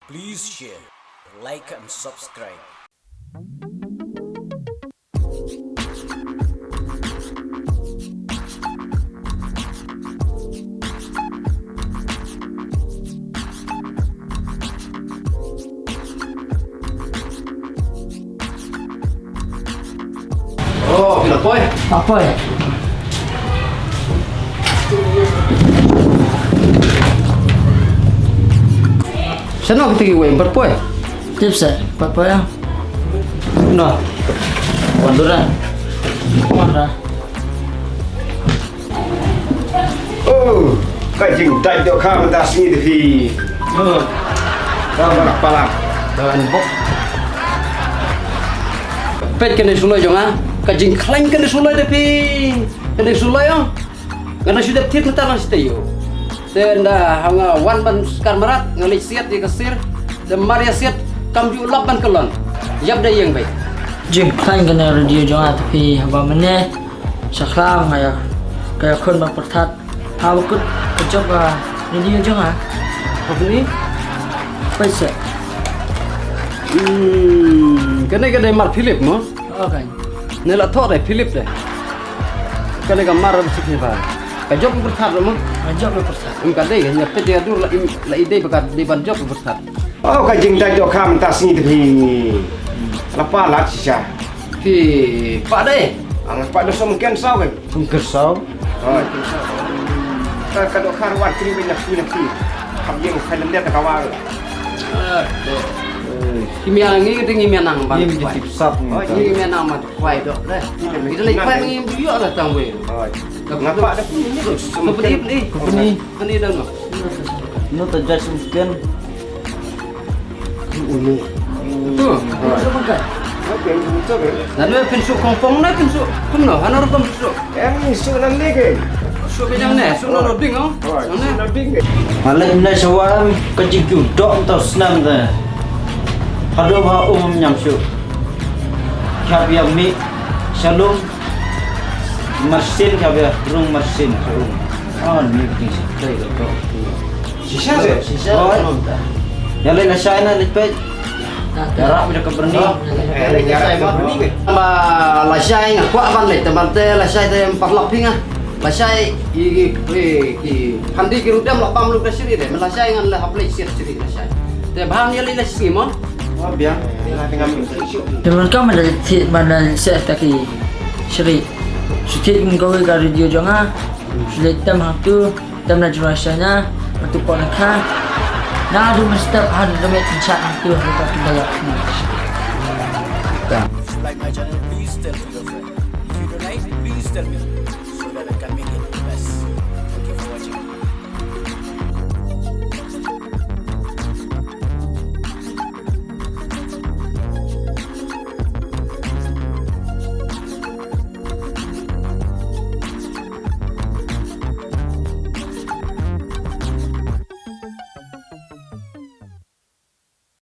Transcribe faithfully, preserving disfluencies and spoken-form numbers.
Please share, like and subscribe. Oh, phi la poi? Poi. Shano kata kiwei, em pat poi? Tip sa, em pat poi ah. No. Wan dura. Wan dura. Oh, ka jingdait dohkha mynta sngi te phi. Oh. Ka ba palang. Ka ba bok. Peit kane suloi jong nga. Ka jingkhlaiñ kane suloi te phi. Kane suloi ong. Nga dang shu dep thied mynta lang shatei ïoh. Te ynda ha nga wan ban skar mrad nga leit siat ïa ka sir. Te mar ïa siat kam ju lap ban kyllon. Ïap da ïeng beit. Jingkhlaiñ kane radio jong nga te phi haba mynne. Sha khlam nga ïa ka ïakhun ban pyrthat. Ha ba kut ka jop ka radio jong nga. Hapni? Paisa. Hmm, kane ka dei mar Philip mo? Okay. Ne la thoh dei Philip dei. Kane ka mar ba sik ni ba. Ka jop ka pyrthat mo? Ka jop ka pyrthat. Em ka dei ka ïa pet ïa dur la im la i dei ba ka dei ban jop ka pyrthat. Oh, ka jingdait dohkha mynta sngi te phi. La palat shisha. Phi pat dei. Ang pat dei som ken saw kan. Kum ken saw. Hoi. Ka ka dohkha ruat kri bin nak phi nak phi. Hap ïeng khai lem dia ta ka war. Ki mia ngi te ngi mia nang ban. Ïeng ji tip sap ngi. Hoi, ngi mia nang ban kwai doh deh. Kita lek kwai ngi ïoh la tang wei. Hoi. Ngapa dah pun ni? Pun ni. Pun ni. Pun ni dah no. No ta judge mungkin. Uni. Tu. Lalu pynsuh kongpong na pynsuh kumno, hano rukom pynsuh. Em, suh nangne ke. Suh biang ne, suh na ding oh. Nangne. Suh ding ke. Malek na shawam ka jingkyu dok tau snam de. Hado ba um nyam suh. Khap ya mi shalom. Marsin ka bia rung marsin ka rung. Oh, ni biting sa kai ka tok. Shisha se? Shisha. Oh. Ya le la shai na le pet. Ya rap bia ka berni. Eh, le ya rap ka berni ke. Ba la shai nga kwah ban le teman te la shai te parlok phi nga. La shai i i i handi ki rudam la bam lu ka siri de. La shai ngan le hap le sir siri la shai. Te ban ya le la siri mo. Oh, bia. La tengah mi. Teman ka mana ti mana se ta ki siri. Shu thied kum kawei ka radio jong nga. Shu leit tem hangtu, tem na jrong shana, hangtu pok na kha. Na du mynstep ha du met pynshah hangtu ha du ka kynda yak. If you like my channel, please tell to your friend. If you don't like, please tell me.